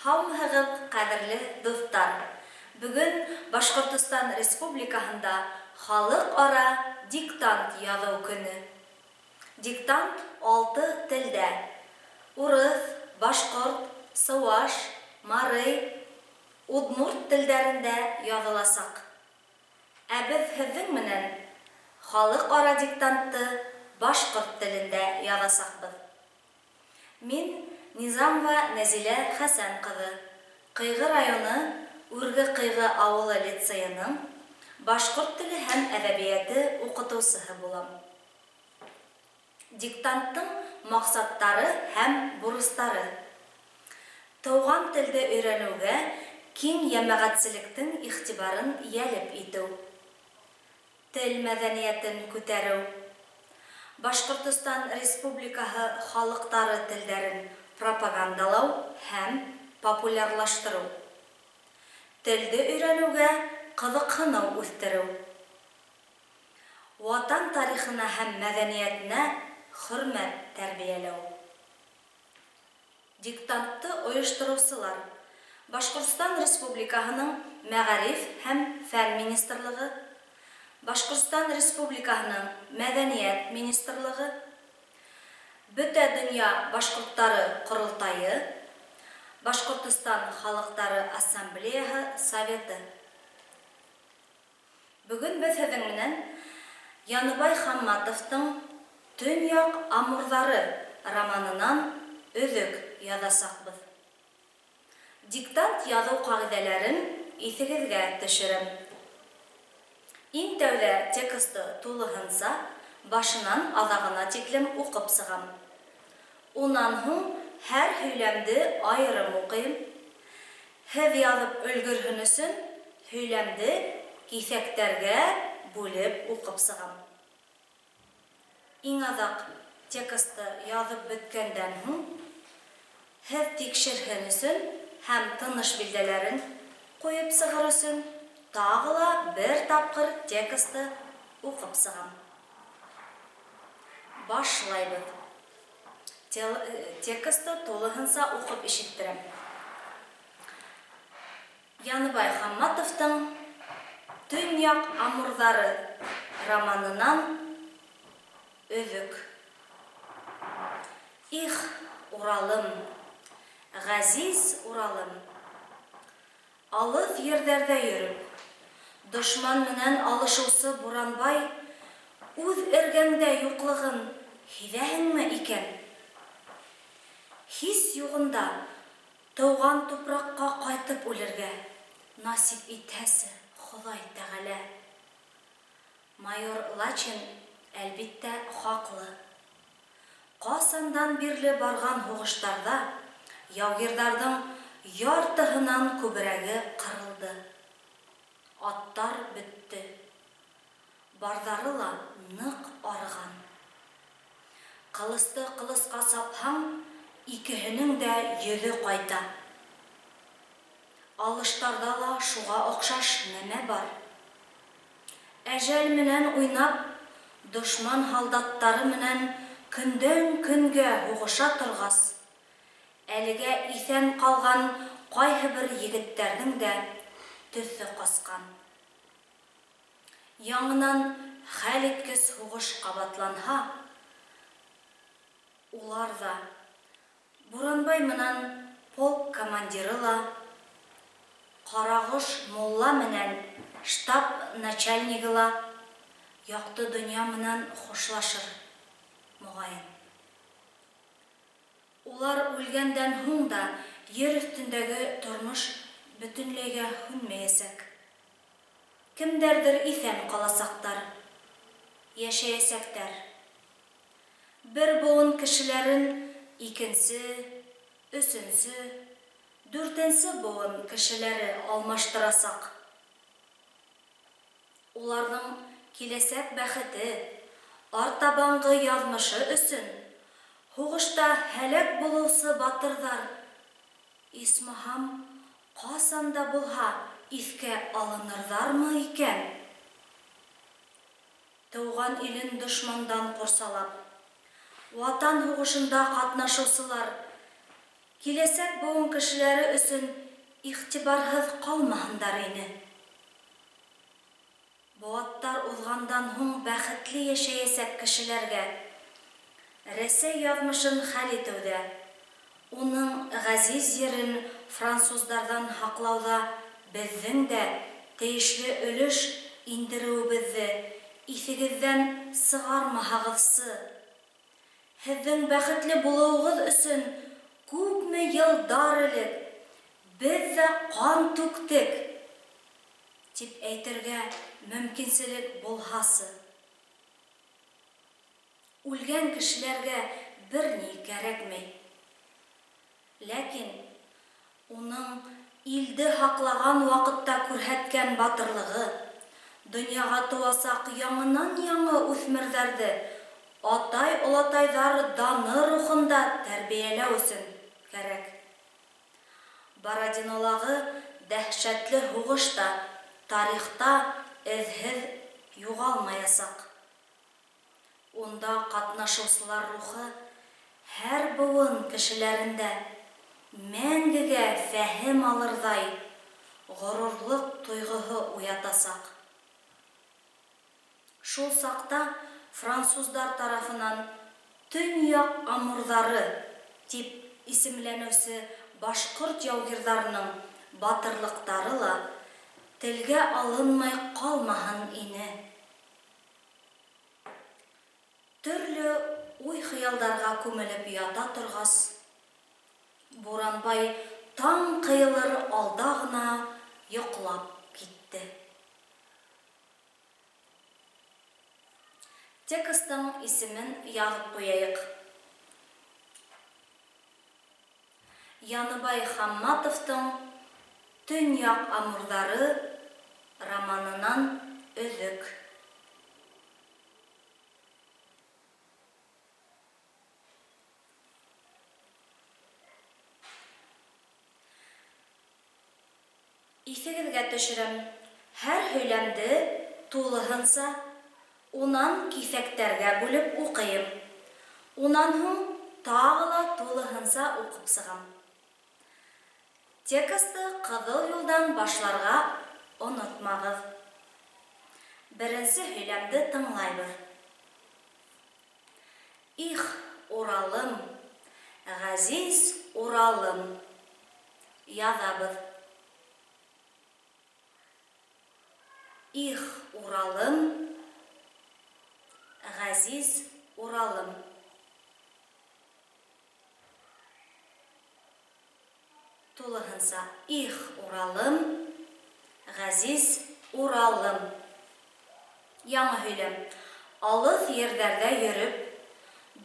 Һаумыһығыҙ, ҡәҙерле дуҫтар! Бөгөн Башҡортостан Республикаһында Халыҡ-ара диктант яҙыу көнө. Диктант алты телдә, урыҫ, башҡорт, сыуаш, марый, удмурт телдәрендә яҙыласаҡ. Ә беҙ һеҙҙең менән Халыҡ-ара диктантты башҡорт телендә яҙасаҡбыҙ. Мин, Низамова Нәзилә Хәсән ҡыҙы, Ҡыйғы районы Үрге Ҡыйғы авылы лицейының башҡорт теле һәм әҙәбиәте укытыусыһы булам. Диктанттың маҡсаттары һәм бурыстары. Тыуған телде өйрәнеүгә киң йәмәғәтселектең иғтибарын йәлеп итеү. Тел мәҙәниәтен күтәреү. Башҡортостан Республикаһы халыҡтары телдәрен пропагандалау һәм популярлаштырыу. Телде өйрәнеүгә ҡыҙыҡһыныу үҫтереү. Ватан тарихына һәм мәҙәниәтенә хөрмәт тәрбиәләү. Диктантты оештырыусылар, Башҡортстан Республикаһының Мәғариф һәм фән министрлығы, Башҡортстан Республикаһының Мәҙәниәт министрлығы, Бөтә дөнья башҡорттары ҡоролтайы, Башҡортостан халыҡтары ассамблеяһы Советы. Бөгөн беҙ һеҙҙең менән Яныбай Хамматовтың Төньяҡ амурҙары романынан өҙөк яҙасаҡбыҙ. Диктант яҙыу ҡағиҙәләрен иҫегеҙгә төшөрәм. Иң тәүҙә тексты тулыһынса, башынан аҙағына тиклем уҡып сығам. Унан һуң һәр һөйләмде айырым уҡыйым. Һеҙ яҙып өлгөрһөн өсөн һөйләмде киҫәктәргә бүлеп уҡып сығам. Иң аҙаҡ тексты яҙып бөткәндән һуң, һеҙ тикшерһен өсөн һәм тыныш билдәләрен ҡуйып сығыр өсөн тағы ла бер тапҡыр тексты уҡып сығам. Башлайбыҙ. Тексты тулыһынса уҡып ишеттерәм. Яныбай Хамматовтың Төньяҡ амурҙары романынан өҙөк. Их, Уралым, ғәзиз Уралым! Алыҫ ерҙәрҙә йөрөп, дошман менән алышыусы Буранбай үҙ эргәңдә юҡлығын һиҙәһеңме икән? Һис юғында тыуған тупраҡҡа ҡайтып үлергә насип итһәсе Хоҙай Тәғәлә! Майор Лачин, әлбиттә, хаҡлы. Ҡасандан бирле барған һуғыштарҙа яугирҙарҙың яртыһынан күберәге ҡырылды. Аттар бөттө. Барҙары ла ныҡ арыған. Ҡылысты ҡылысҡа сапһаң, икеһенең дә йөҙө ҡайта. Алыштарҙа ла шуға оҡшаш нәмә бар. Әжәл менән уйнап, дошман һалдаттары менән көндән-көнгә һуғыша торғас, әлегә иҫән ҡалған ҡайһы бер егеттәрҙең дә төҫө ҡасҡан. Яңынан хәл иткес һуғыш ҡабатланһа, улар ҙа, Буранбай менән полк командиры ла, Ҡарағош мулла менән штаб начальнигы ла якты дөнья менән хушлашыр, мөгаен. Улар үлгәндән һуң да ер өҫтөндәге тормош бөтөнләйгә һүнмәйәсәк. Кемдәрҙер иҫән ҡаласаҡтар, йәшәйәсәктәр. Бер быуын кешеләрен икенсе, өсөнсө, дүртенсе быуын кешеләре алмаштырасаҡ. Уларҙың киләсәк бәхете, артабанғы яҙмышы өсөн һуғышта һәләк булыусы батырҙар, исмаһам, ҡасан да булһа иҫкә алынырҙармы икән? Тыуған илен дошмандан ҡурсалап, Ватан һуғышында ҡатнашыусылар Киләсәк быуын кешеләре өсөн иғтибарһыҙ ҡалмаһындар ине. Быуаттар уҙғандан һуң бәхетле йәшәйәсәк кешеләргә Рәсәй яҙмышын хәл итеүҙә, уның ғәзиз ерен француздарҙан һаҡлауҙа беҙҙең дә тейешле өлөш индереүебеҙҙе иҫегеҙҙән сығармаһағыҙсы! Һеҙҙең бәхетле булыуығыҙ өсөн күпме йылдар элек беҙ ҙә ҡан түктек, тип әйтергә мөмкинселек булһасы! Үлгән кешеләргә берни кәрәкмәй. Ләкин уның илде һаҡлаған ваҡытта күрһәткән батырлығы, донъяға тыуасаҡ яңынан-яңы үҫмерҙәрҙе атай-олатайҙар даны рухында тәрбиәләү өсөн кәрәк. Бородинолағы дәһшәтле һуғыш та тарихта эҙһеҙ юғалмаясаҡ. Унда ҡатнашыусылар рухы һәр быуын кешеләрендә мәңгегә фәһем алырҙай ғорурлыҡ тойғоһо уятасаҡ. Шул саҡта француздар тарафынан Төньяҡ амурҙары тип исемләнеүсе башҡорт яугирҙарының батырлыҡтары ла телгә алынмай ҡалмаһын ине. Төрлө уй-хыялдарға күмелеп ята торғас, Буранбай таң ҡыйылыр алда ғына йоҡлап китте. Текстың исемен яҙып ҡуяйыҡ. Яныбай Хамматовтың Төньяҡ амурҙары романынан өҙөк. Иҫегеҙгә төшөрәм, һәр һөйләмде тулыһынса, унан киҫәктәргә бүлеп уҡыйым. Унан һуң тағы ла тулыһынса уҡып сығам. Тексты ҡыҙыл юлдан башларға онотмағыҙ. Беренсе һөйләмде тыңлайбыҙ. Их, Уралым, ғәзиз Уралым. Яҙабыҙ. Их, Уралым, ғәзиз Уралым. Тулыһынса, Их, Уралым, ғәзиз Уралым. Яңы һөйләм. Алыҫ ерҙәрҙә йөрөп,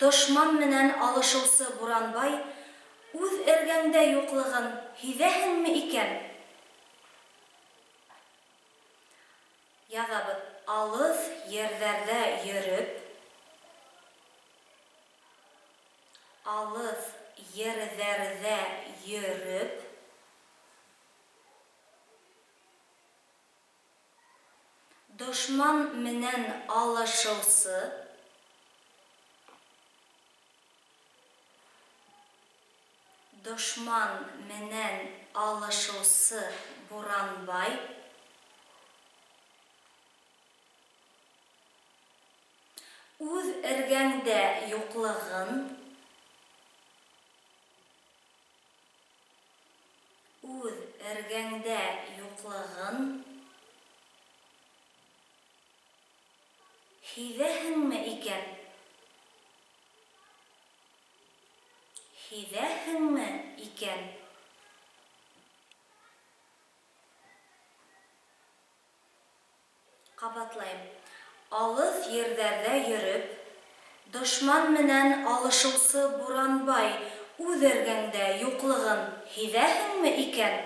дошман менән алышыусы Буранбай үҙ эргәңдә юҡлығын һиҙәһеңме икән? Яҙабыҙ. Алыҫ ерҙәрҙә йөрөп, Алыҫ ерҙәрҙә йөрөп, Дошман менән алышыусы, Дошман менән алышыусы Буранбай Үҙ эргәңдә юҡлығын, Үҙ эргәңдә юҡлығын Һиҙәһеңме икән? Һиҙәһеңме икән? Ҡабатлайым, алыҫ ерҙәрҙә йөрөп, дошман менән алышыусы Буранбай үҙ эргәңдә юҡлығын һиҙәһеңме икән?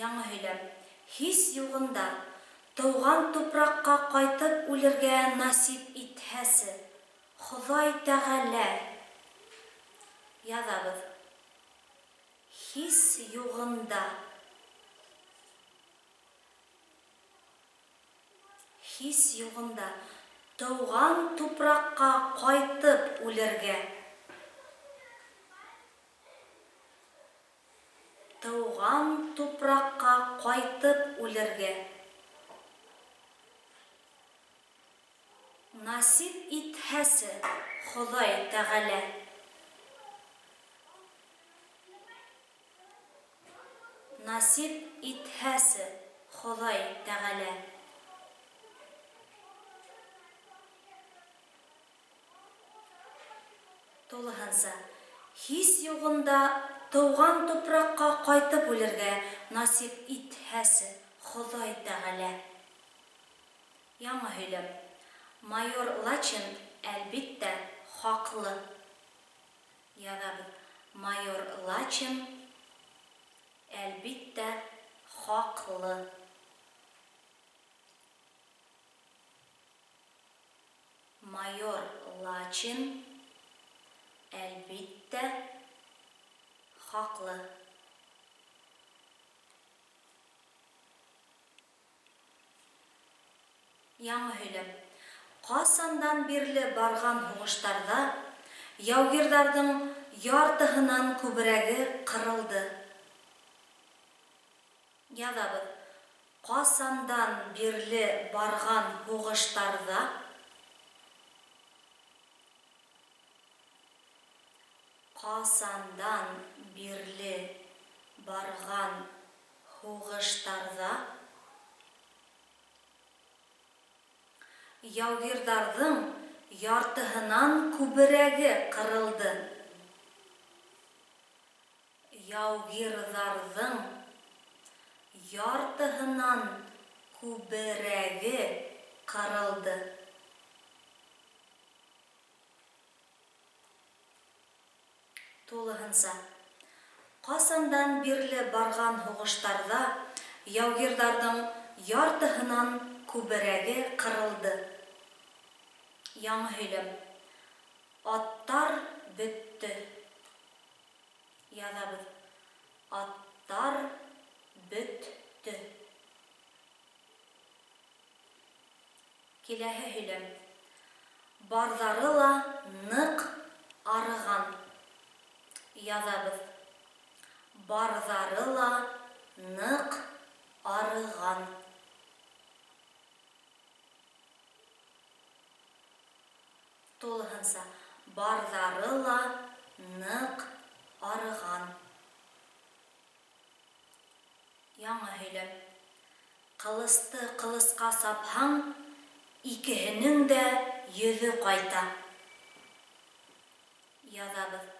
Яңы һөйләм. Һис юғында, тыуған тупраҡҡа ҡайтып үлергә насип итһәсе, Хоҙай Тәғәлә! Яҙабыҙ. Һис юғында. Һис юғында, тыуған тупраҡҡа ҡайтып үлергә. Тыуған тупраҡҡа ҡайтып үлергә. Насип итһәсе, Хоҙай Тәғәлә. Насип итһәсе, Хоҙай Тәғәлә. Тулыһынса, һис юғында тыуған тупраҡҡа ҡайтып үлергә насип итһәсе, Хоҙай Тәғәлә. Яңы һөйләм. Майор Лачин, әлбиттә, хаҡлы. Яҙабыҙ. Майор Лачин, әлбиттә, хаҡлы. Майор Лачин, әлбиттә, хаҡлы. Яңы һөйләм. Ҡасандан бирле барған һуғыштарҙа яугирҙарҙың яртыһынан күберәге ҡырылды? Яҙабыҙ. Ҡасандан бирле барған һуғыштарҙа Ҡасандан бирле барған һуғыштарҙа Яугирҙарҙың яртыһынан күберәге ҡырылды. Яугирҙарҙың яртыһынан күберәге ҡырылды. Тулыһынса. Ҡасандан бирле барған һуғыштарҙа яугирҙарҙың яртыһынан күберәге ҡырылды. Яңы һөйләм. Аттар бөттө. Яҙабыҙ. Аттар бөттө. Киләһе һөйләм. Барҙары ла ныҡ арыған. Яҙабыҙ. Барҙары ла ныҡ арыған. Тулыһынса, барҙары ла ныҡ арыған. Яңы һөйләм. Ҡылысты ҡылысҡа сапһаң, икеһенең дә йөҙө ҡайта. Яҙабыҙ.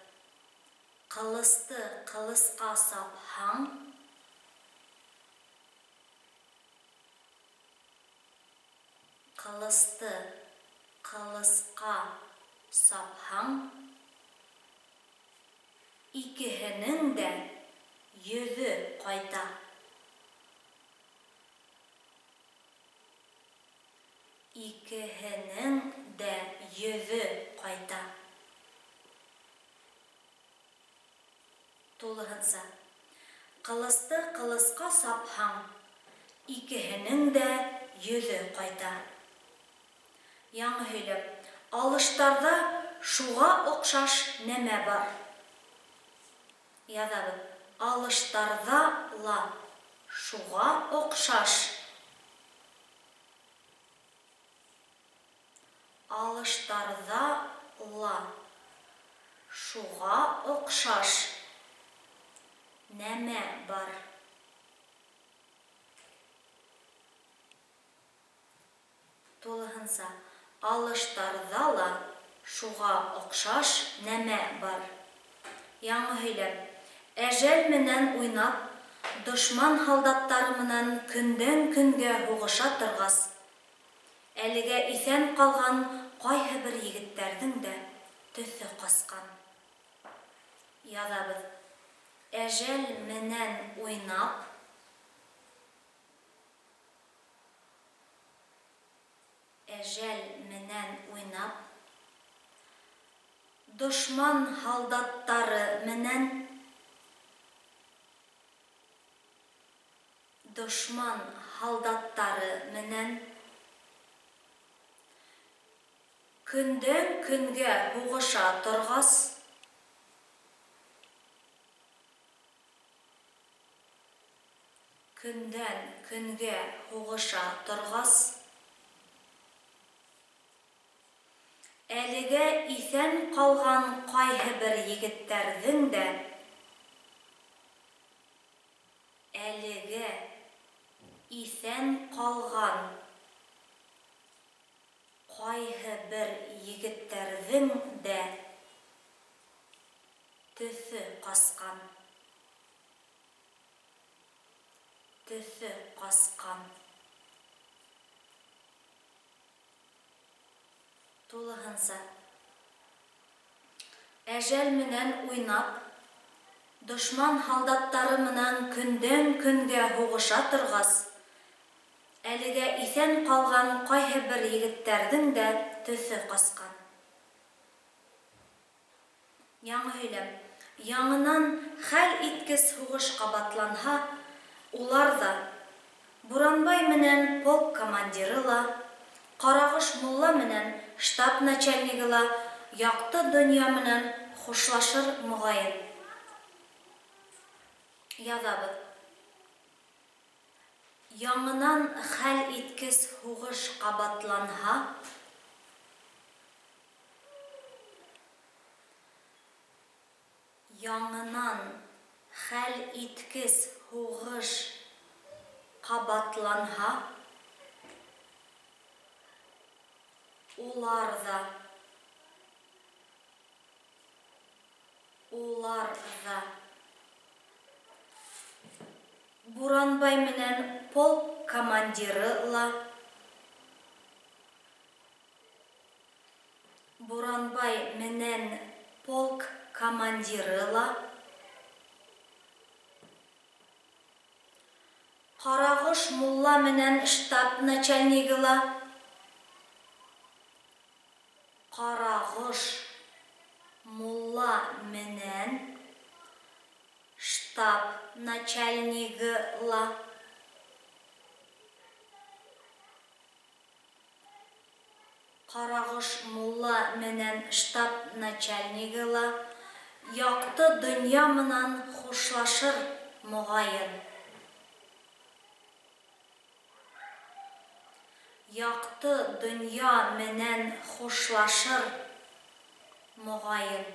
Ҡылысты ҡылысҡа сапһаң, Ҡылысты ҡылысҡа сапһаң, икеһенең дә йөҙө ҡайта. Икеһенең дә йөҙө ҡайта. Тулыһынса. Ҡылысты ҡылысҡа сапһаң, икеһенең дә йөҙө ҡайта. Яңы һөйләм. Алыштарҙа шуға оҡшаш нәмә бар. Яҙабыҙ. Алыштарҙа ла шуға оҡшаш. Алыштарҙа ла шуға оҡшаш нәмә бар. Тулыһынса, алыштарҙа ла шуға оҡшаш нәмә бар. Яңы һөйләм. Әжәл менән уйнап, дошман һалдаттары менән көндән-көнгә һуғыша торғас, Әлегә иҫән ҡалған ҡайһы бер егеттәрҙең дә төҫө ҡасҡан. Яҙабыҙ. Әжәл менән уйнап. Әжәл менән уйнап. Дошман һалдаттары менән. Дошман һалдаттары менән көндән-көнгә һуғыша торғас, Көндән көнгә һуғыша торғас, әлегә иҫән ҡалған ҡайһы бер егеттәрҙең дә, әлегә иҫән ҡалған ҡайһы бер егеттәрҙең дә төҫө ҡасҡан. Төҫө ҡасҡан. Тулыһынса. Әжәл менән уйнап, дошман һалдаттары менән көндән-көнгә һуғыша торғас, әлегә иҫән ҡалған ҡайһы бер егеттәрҙең дә төҫө ҡасҡан. Яңы һөйләм. Яңынан хәл иткес һуғыш ҡабатланһа, улар ҙа, Буранбай менән полк командиры ла, Ҡарағош мулла менән штаб начальнигы ла яҡты донъя менән хушлашыр, моғайын. Яҙабыҙ. Яңынан хәл иткес һуғыш ҡабатланһа, Яңынан хәл иткес һуғыш ҡабатланһа, улар ҙа, улар ҙа Буранбай менән полк командиры ла, Буранбай менән полк командиры ла, Ҡарағош мулла менән штаб начальнигы ла, Ҡарағош мулла менән штаб начальнигы ла. Ҡарағош мулла менән штаб начальнигы ла яҡты донъя менән хушлашыр, моғайын. Яҡты донъя менән хушлашыр, моғайын.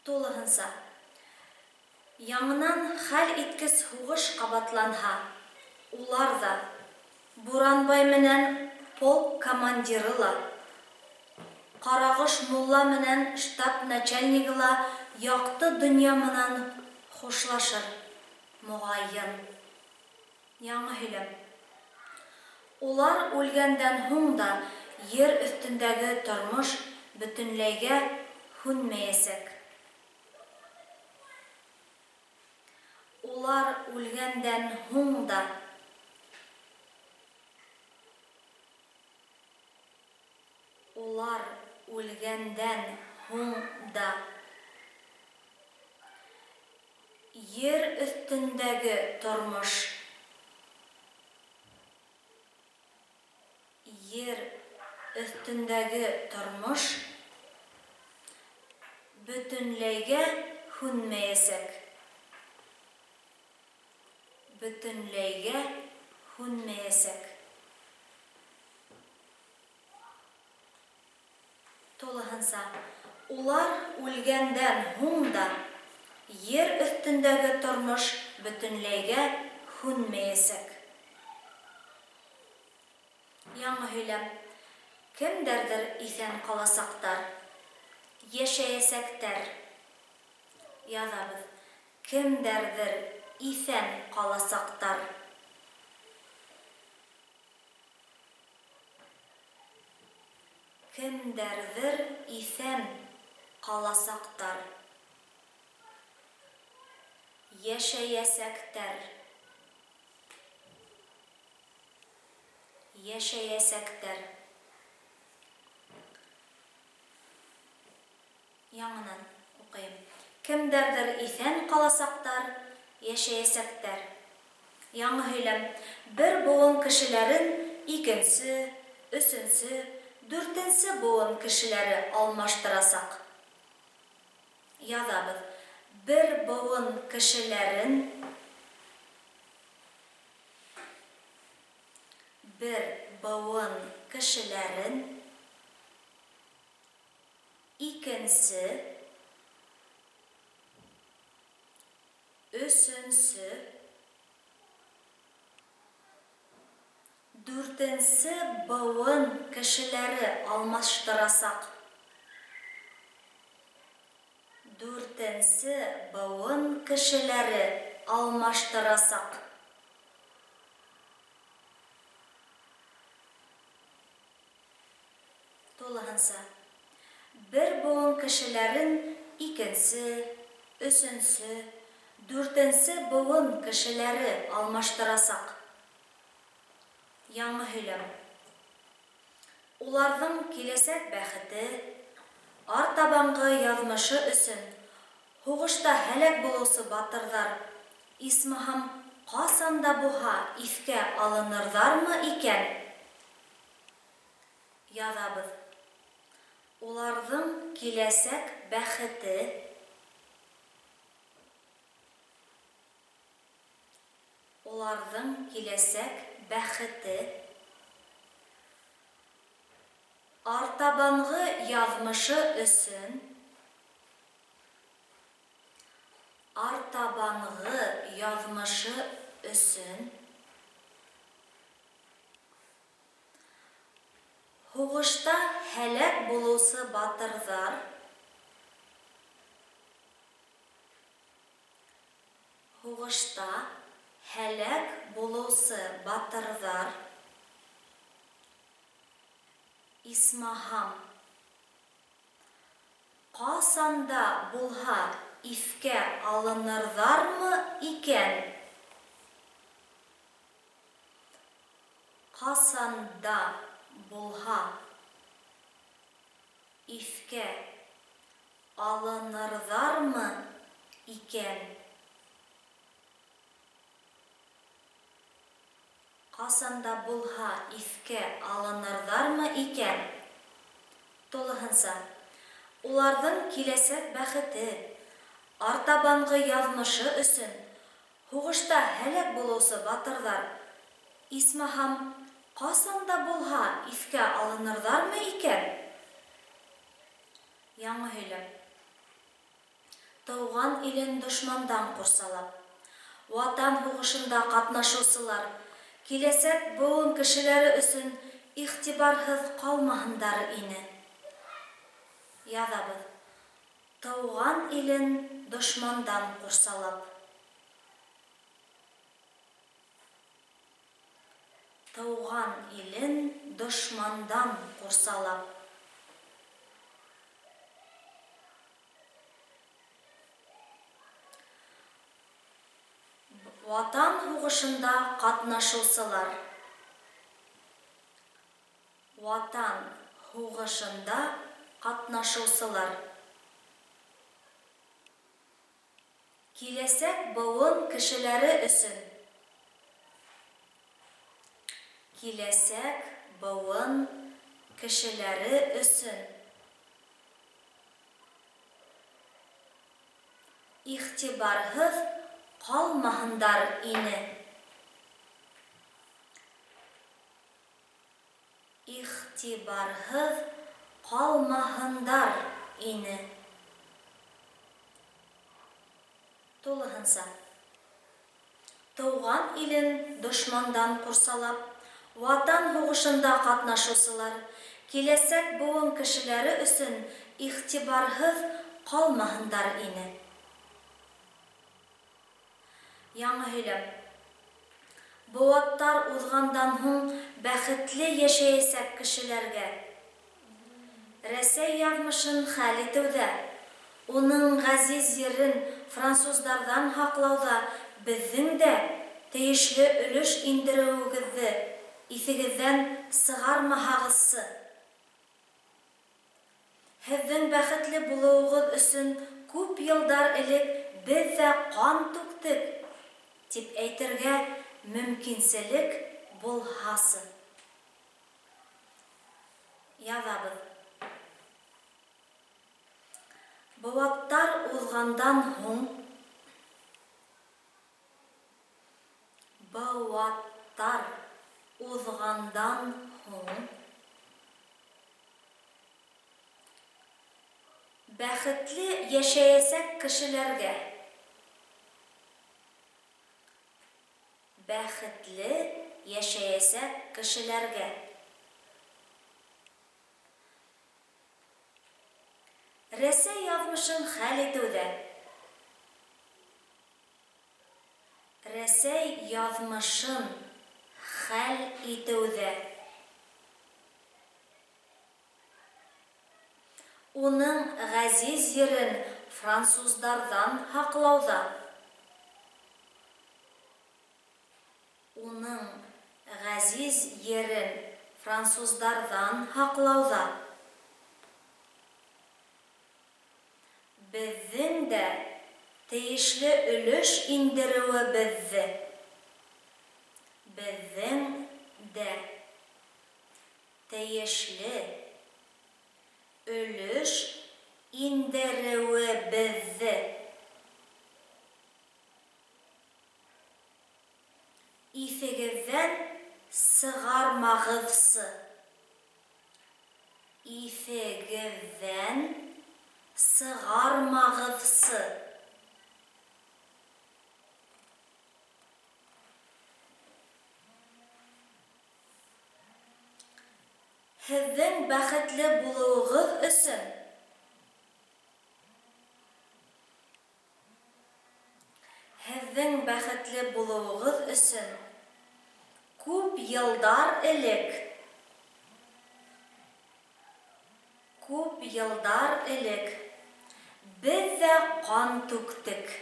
Тулыһынса. Яңынан хәл иткес һуғыш ҡабатланһа, улар ҙа, Буранбай менән полк командиры ла, Ҡарағош мулла менән штаб начальнигы ла яҡты донъя менән хушлашыр, моғайын. Яңы һөйләм. Улар үлгәндән һуң да ер өҫтөндәге тормош бөтөнләйгә һүнмәйәсәк. Улар үлгәндән һуң да. Улар үлгәндән һуң да. Ер өҫтөндәге тормош. Ер өҫтөндәге тормош бөтөнләйгә һүнмәйәсәк. Бөтөнләйгә һүнмәйәсәк. Тулыһынса, улар үлгәндән һуң да ер өҫтөндәге тормош бөтөнләйгә һүнмәйәсәк. Яңы һөйләм. Кемдәрҙер иҫән ҡаласаҡтар, йәшәйәсәктәр. Яҙабыҙ. Кемдәрҙер иҫән ҡаласаҡтар. Кемдәрҙер иҫән ҡаласаҡтар. Йәшәйәсәктәр. Йәшәйәсәктәр. Яңынан уҡыйым. Кемдәрҙер иҫән ҡаласаҡтар, йәшәйәсәктәр. Яңы һөйләм. Бер быуын кешеләрен икенсе, өсөнсө, дүртенсе быуын кешеләре алмаштырасаҡ. Яҙабыҙ. Бер быуын кешеләрен бер быуын кешеләрен икенсе, өсөнсө, дүртенсе быуын кешеләре алмаштырасаҡ. Дүртенсе быуын кешеләре алмаштырасаҡ. Тулыһынса, бер быуын кешеләрен икенсе, өсөнсө, дүртенсе быуын кешеләре алмаштырасаҡ. Яңы һөйләм. Уларҙың киләсәк бәхете, артабанғы яҙмышы өсөн һуғышта һәләк булыусы батырҙар, исмаһам, ҡасан да булһа иҫкә алынырҙармы икән? Яҙабыҙ. Уларҙың киләсәк бәхете, Уларҙың киләсәк бәхете, артабанғы яҙмышы өсөн, артабанғы яҙмышы өсөн, һуғышта һәләк булыусы батырҙар, һуғышта һәләк булыусы батырҙар, исмаһам, ҡасан да булһа иҫкә алынырҙармы икән? Ҡасан да булһа иҫкә алынырҙармы икән? Ҡасан да булһа иҫкә алынырҙармы икән? Тулыһынса, уларҙың киләсәк бәхете, артабанғы яҙмышы өсөн һуғышта һәләк булыусы батырҙар, исмаһам, ҡасан да булһа иҫкә алынырҙармы икән? Яңы һөйләм. Тыуған илен дошмандан ҡурсалап, Ватан һуғышында ҡатнашыусылар киләсәк быуын кешеләре өсөн иғтибарһыҙ ҡалмаһындар ине. Яҙабыҙ. Тыуған илен дошмандан ҡурсалап. Тыуған илен дошмандан ҡурсалап. Ватан һуғышында ҡатнашыусылар. Ватан һуғышында ҡатнашыусылар. Киләсәк быуын кешеләре өсөн. Киләсәк быуын кешеләре өсөн. Игътибарһыҙ ҡалмаһындар ине. Игътибарһыҙ ҡалмаһындар ине. Тулыһынса. Тыуған илен дошмандан ҡурсалап, Ватан һуғышында ҡатнашыусылар киләсәк быуын кешеләре өсөн игътибарһыҙ ҡалмаһындар ине. Яңы һөйләм. Быуаттар уҙғандан һуң бәхетле йәшәйәсәк кешеләргә Рәсәй яҙмышын хәл итеүҙә, уның ғәзиз ерен француздарҙан һаҡлауҙа беҙҙең дә тейешле өлөш индереүегеҙҙе иҫегеҙҙән сығармаһағыҙсы. Һеҙҙең бәхетле булыуығыҙ өсөн күп йылдар элек беҙ ҙә ҡан түктек, тип әйтергә мөмкинселек булһасы. Яҙабыҙ. Быуаттар уҙғандан һуң Быуаттар уҙғандан һуң Бәхетле йәшәйәсәк кешеләргә Бәхетле йәшәйәсәк кешеләргә. Рәсәй яҙмышын хәл итеүҙә. Рәсәй яҙмышын хәл итеүҙә. Уның ғәзиз ерен француздарҙан һаҡлауҙа. Уның ғәзиз ерен француздарҙан һаҡлауҙа. Беҙҙең дә тейешле өлөш индереүебеҙҙе. Беҙҙең дә тейешле өлөш индереүебеҙҙе. Иҫегеҙҙән сығармағыҙсы. Иҫегеҙҙән сығармағыҙсы. Һеҙҙең бәхетле булыуығыҙ өсөн. Һеҙҙең бәхетле булыуығыҙ өсөн күп йылдар элек, күп йылдар элек беҙ ҙә ҡан түктек.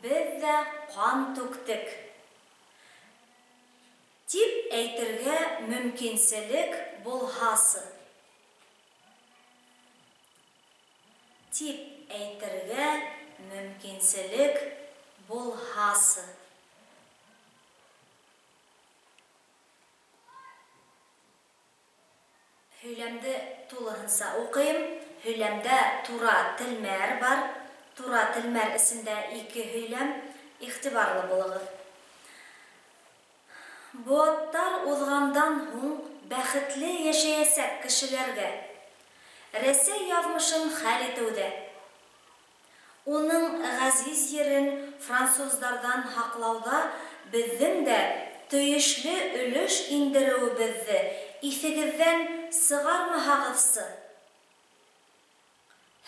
Беҙ ҙә ҡан түктек. Дип әйтергә мөмкинселек булһасы. Дип әйтергә мөмкинселек булһасы. Һөйләмде тулыһынса уҡыйым. Һөйләмдә тура телмәр бар. Тура телмәр эсендә ике һөйләм. Игътибарлы булығыҙ. Быуаттар уҙғандан һуң бәхетле йәшәйәсәк кешеләргә Рәсәй яҙмышын хәл итеүҙә, уның ғәзиз ерен француздарҙан һаҡлауҙа беҙҙең дә тейешле өлөш индереүебеҙҙе иҫегеҙҙән сығармаһағыҙсы.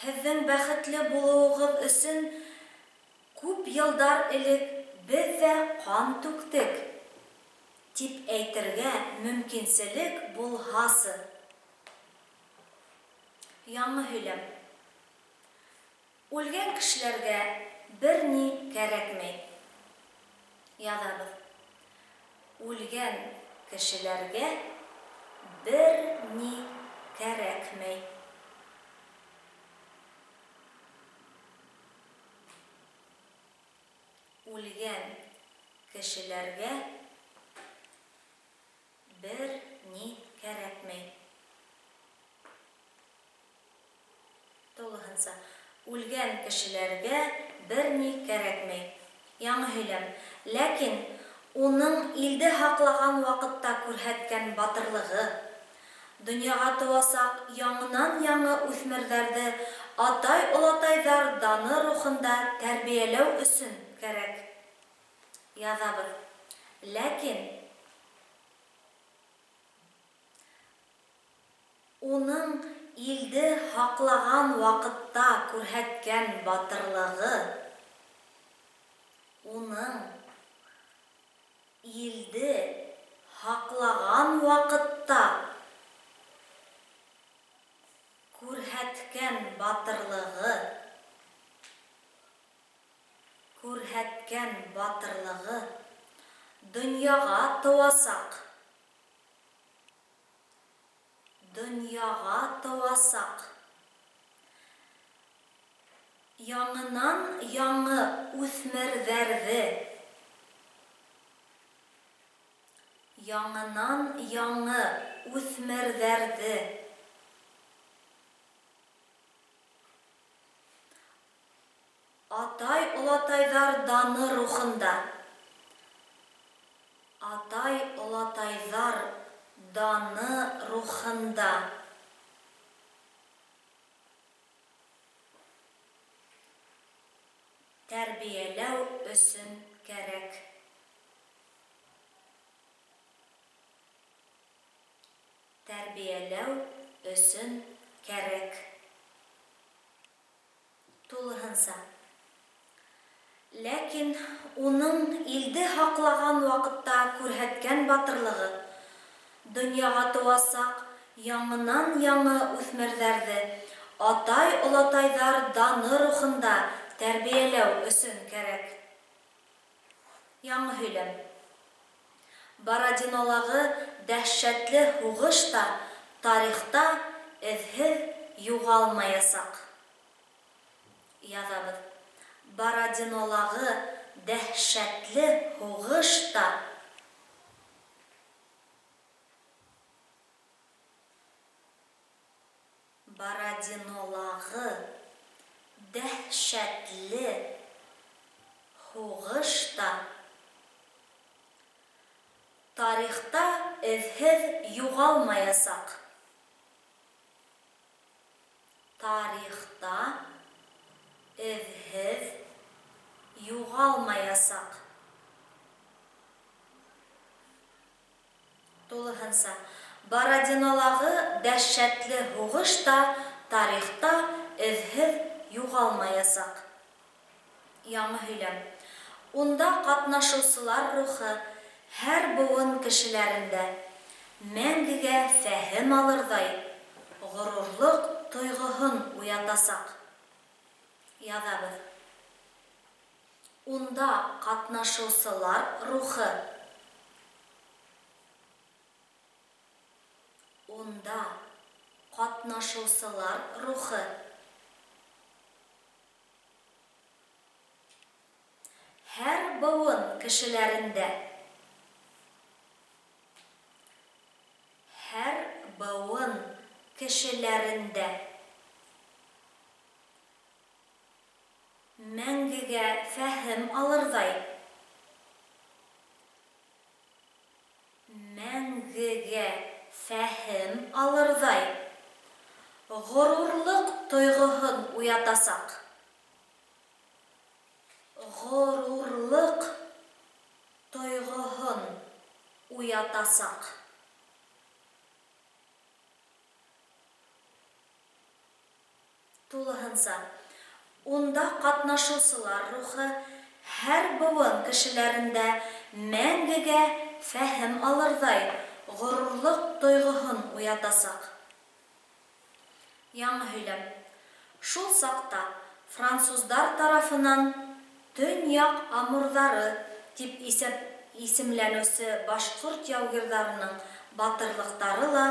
Һеҙҙең бәхетле булыуығыҙ өсөн күп йылдар элек беҙ ҙә ҡан түктек, тип әйтергә мөмкинселек булһасы. Яңы һөйләм. Үлгән кешеләргә берни кәрәкмәй. Яҙабыҙ. Үлгән кешеләргә берни кәрәкмәй. Үлгән кешеләргә бер ни кәрәкмәй. Тулыһынса, үлгән кешеләргә бер ни кәрәкмәй. Яңы һөйләм. Ләкин уның илде һаҡлаған ваҡытта күрһәткән батырлығы, донъяға тыуасаҡ яңынан-яңы үҫмерҙәрҙе атай-олатайҙар даны рухында тәрбиәләү өсөн кәрәк. Яҙабыҙ. Ләкин уның илде һаҡлаған ваҡытта күрһәткән батырлығы, уның илде һаҡлаған ваҡытта күрһәткән батырлығы, күрһәткән батырлығы донъяға тыуасаҡ, донъяға тыуасаҡ яңынан-яңы үҫмерҙәрҙе, Яңынан-яңы үҫмерҙәрҙе. Атай-олатайҙар даны рухында. Атай-олатайҙар даны рухында. Тәрбиәләү өсөн кәрәк. Тәрбиәләү өсөн кәрәк. Тулыһынса. Ләкин уның илде һаҡлаған ваҡытта күрһәткән батырлығы донъяға тыуасаҡ яңынан-яңы үҫмерҙәрҙе атай-олатайҙар даны рухында тәрбиәләү өсөн кәрәк. Яңы һөйләм. Бородинолағы дәһшәтле һуғыш та тарихта эҙһеҙ юғалмаясаҡ. Яҙабыҙ. Бородинолағы дәһшәтле һуғыш та. Бородинолағы дәһшәтле һуғыш та тарихта эҙһеҙ юғалмаясаҡ. Тарихта эҙһеҙ юғалмаясаҡ. Тулыһынса, Бородинолағы дәһшәтле һуғыш та тарихта эҙһеҙ юғалмаясаҡ. Яңы һөйләм. Унда ҡатнашыусылар рухы һәр быуын кешеләрендә мәңгегә фәһем алырҙай ғорурлыҡ тойғоһон уятасаҡ. Яҙабыҙ. Унда ҡатнашыусылар рухы. Унда ҡатнашыусылар рухы. Һәр быуын кешеләрендә. Һәр быуын кешеләрендә. Мәңгегә фәһем алырҙай. Мәңгегә фәһем алырҙай ғорурлыҡ тойғоһон уятасаҡ. Ғорурлыҡ тойғоһон уятасаҡ. Тулыһынса, унда ҡатнашыусылар рухы һәр быуын кешеләрендә мәңгегә фәһем алырҙай ғорурлыҡ тойғоһон уятасаҡ. Яңы һөйләм. Шул саҡта француздар тарафынан Төньяҡ амурҙары тип исемләнеүсе башҡорт яугирҙарының батырлыҡтары ла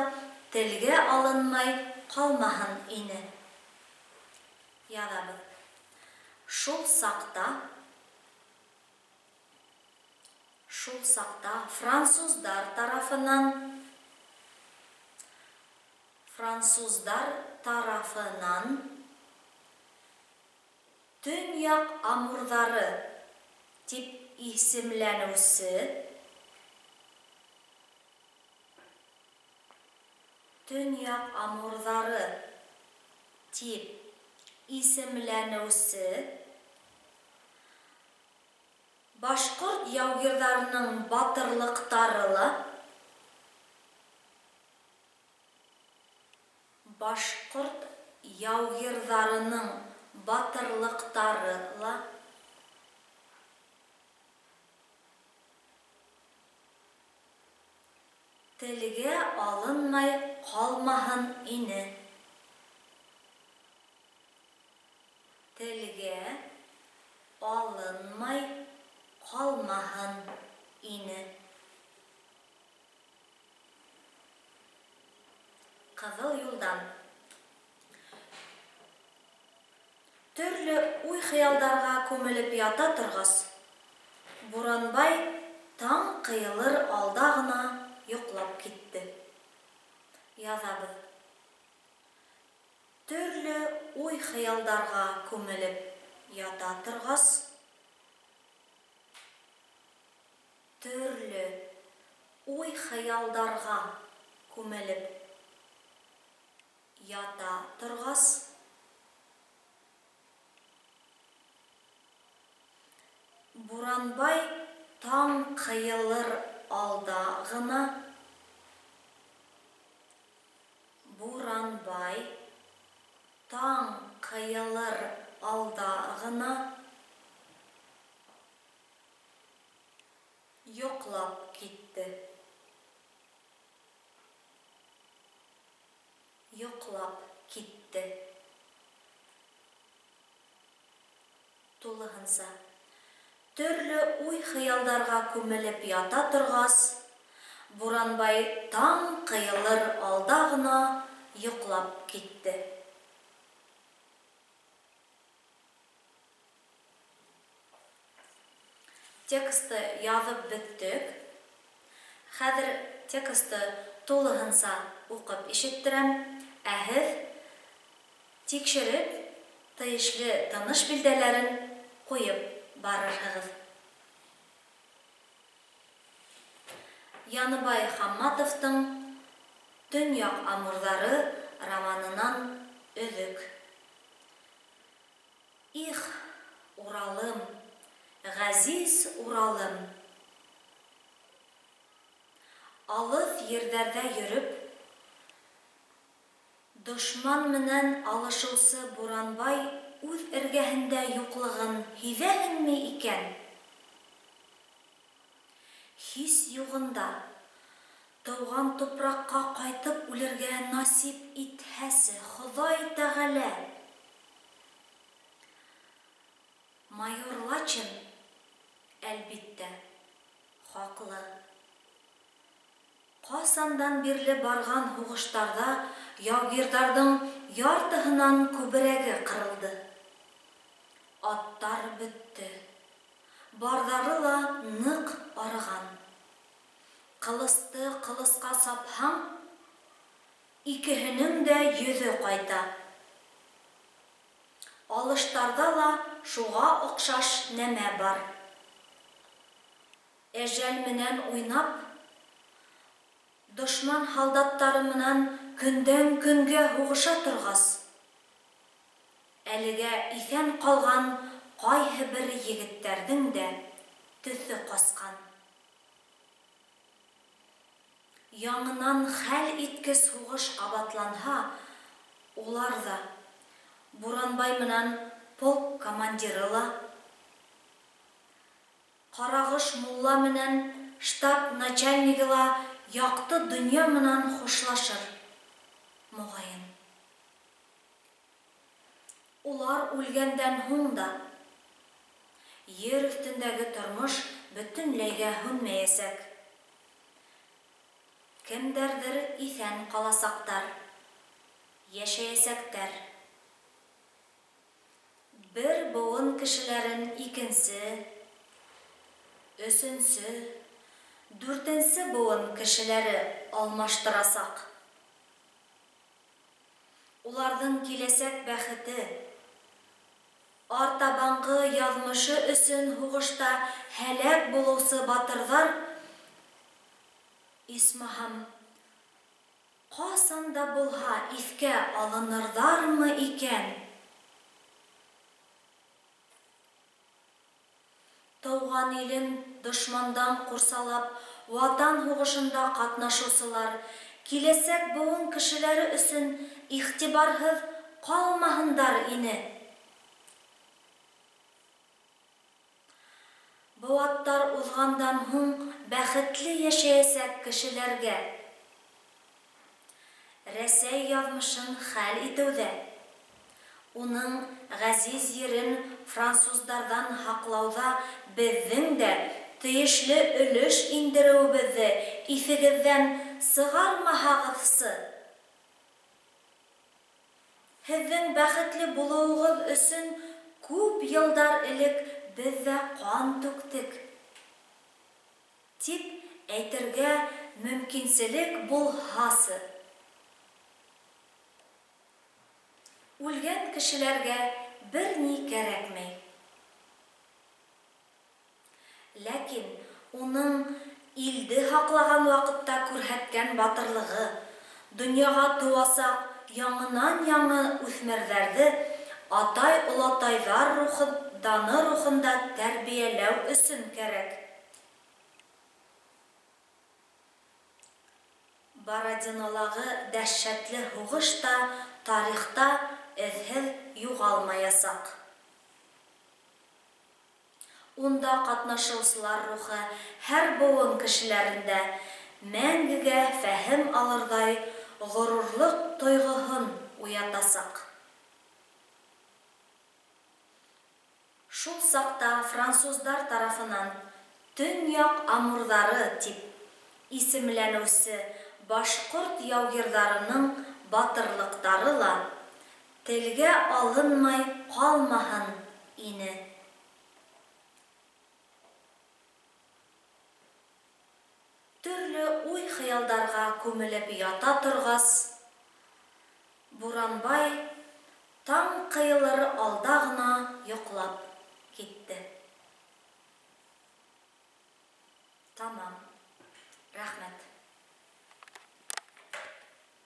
телгә алынмай ҡалмаһын ине. Яҙабыҙ. Шул саҡта Шул саҡта француздар тарафынан Француздар тарафынан Төньяҡ амурҙары тип исемләнеүсе Төньяҡ амурҙары тип исемләнеүсе башҡорт яугирҙарының батырлыҡтары ла Башҡорт яугирҙарының батырлыҡтары ла. Телгә алынмай ҡалмаһын ине. Телгә алынмай ҡалмаһын ине. Ҡыҙыл юлдан. Төрлө уй-хыялдарға күмелеп ята торғас, Буранбай таң ҡыйылыр алда ғына йоҡлап китте. Яҙабыҙ. Төрлө уй-хыялдарға күмелеп ята торғас, төрлө уй-хыялдарға күмелеп ята торғас, Буранбай таң ҡыйылыр алда ғына Буранбай таң ҡыйылыр алда ғына йоҡлап китте. Йоҡлап китте. Тулыһынса. Төрлө уй-хыялдарға күмелеп ята торғас, Буранбай таң ҡыйылыр алда ғына йоҡлап китте. Тексты яҙып бөттөк. Хәҙер тексты тулыһынса уҡып ишеттерәм, ә һеҙ тикшереп, тейешле тыныш билдәләрен ҡуйып барырһығыҙ. Яныбай Хамматовтың Төньяҡ амурҙары романынан өҙөк. Их, Уралым, ғәзиз Уралым! Алыҫ ерҙәрҙә йөрөп, дошман менән алышыусы Буранбай үҙ эргәһендә юҡлығын һиҙәһеңме икән? Һис юғында, тыуған тупраҡҡа ҡайтып үлергә насип итһәсе Хоҙай Тәғәлә! Майор Лачин, әлбиттә, хаҡлы. Ҡасандан бирле барған һуғыштарҙа яугирҙарҙың яртыһынан күберәге ҡырылды. Аттар бөттө. Барҙары ла ныҡ арыған. Ҡылысты ҡылысҡа сапһаң, икеһенең дә йөҙө ҡайта. Алыштарҙа ла шуға оҡшаш нәмә бар. Әжәл менән уйнап, дошман һалдаттары менән көндән-көнгә һуғыша торғас, әлегә иҫән ҡалған ҡайһы бер егеттәрҙең дә төҫө ҡасҡан. Яңынан хәл иткес һуғыш ҡабатланһа, улар ҙа, Буранбай менән полк командиры ла, Карагыш мулла менән штаб начальнигы ла якты дөнья менән хушлашыр, мөгаен. Улар үлгәндән һуң да, ер өҫтөндәге тормош бөтөнләйгә һүнмәйәсәк. Кемдәрҙер иҫән ҡаласаҡтар, йәшәйәсәктәр. Бер быуын кешеләрен икенсе, өсөнсө, дүртенсе быуын кешеләре алмаштырасаҡ. Уларҙың киләсәк бәхете, артабанғы яҙмышы өсөн һуғышта һәләк булыусы батырҙар, исмаһам, ҡасан да булһа иҫкә алынырҙармы икән? Тыуған илен дошмандан ҡурсалап Ватан һуғышында ҡатнашыусылар киләсәк быуын кешеләре өсөн иғтибарһыҙ ҡалмаһындар ине. Быуаттар уҙғандан һуң бәхетле йәшәйәсәк кешеләргә Рәсәй яҙмышын хәл итеүҙә, уның ғәзиз ерен француздарҙан һаҡлауҙа беҙҙең дә тейешле өлөш индереүебеҙҙе иҫегеҙҙән сығармаһағыҙсы! Һеҙҙең бәхетле булыуығыҙ өсөн күп йылдар элек беҙ ҙә ҡан түктек, тип әйтергә мөмкинселек булһасы! Үлгән кешеләргә берни кәрәкмәй. Ләкин уның илде һаҡлаған ваҡытта күрһәткән батырлығы, донъяға тыуасаҡ яңынан-яңы үҫмерҙәрҙе атай-олатайҙар рухы даны рухында тәрбиәләү өсөн кәрәк. Бородинолағы дәһшәтле һуғыш та тарихта эҙһеҙ юғалмаясаҡ. Унда ҡатнашыусылар рухы һәр быуын кешеләрендә мәңгегә фәһем алырҙай ғорурлыҡ тойғоһон уятасаҡ. Шул саҡта француздар тарафынан Төньяҡ амурҙары тип исемләнеүсе башҡорт яугирҙарының батырлыҡтары ла телгә алынмай ҡалмаһын ине. Төрлө уй-хыялдарға күмелеп ята торғас, Буранбай таң ҡыйылыр алда ғына йоҡлап китте. Тамам. Рәхмәт.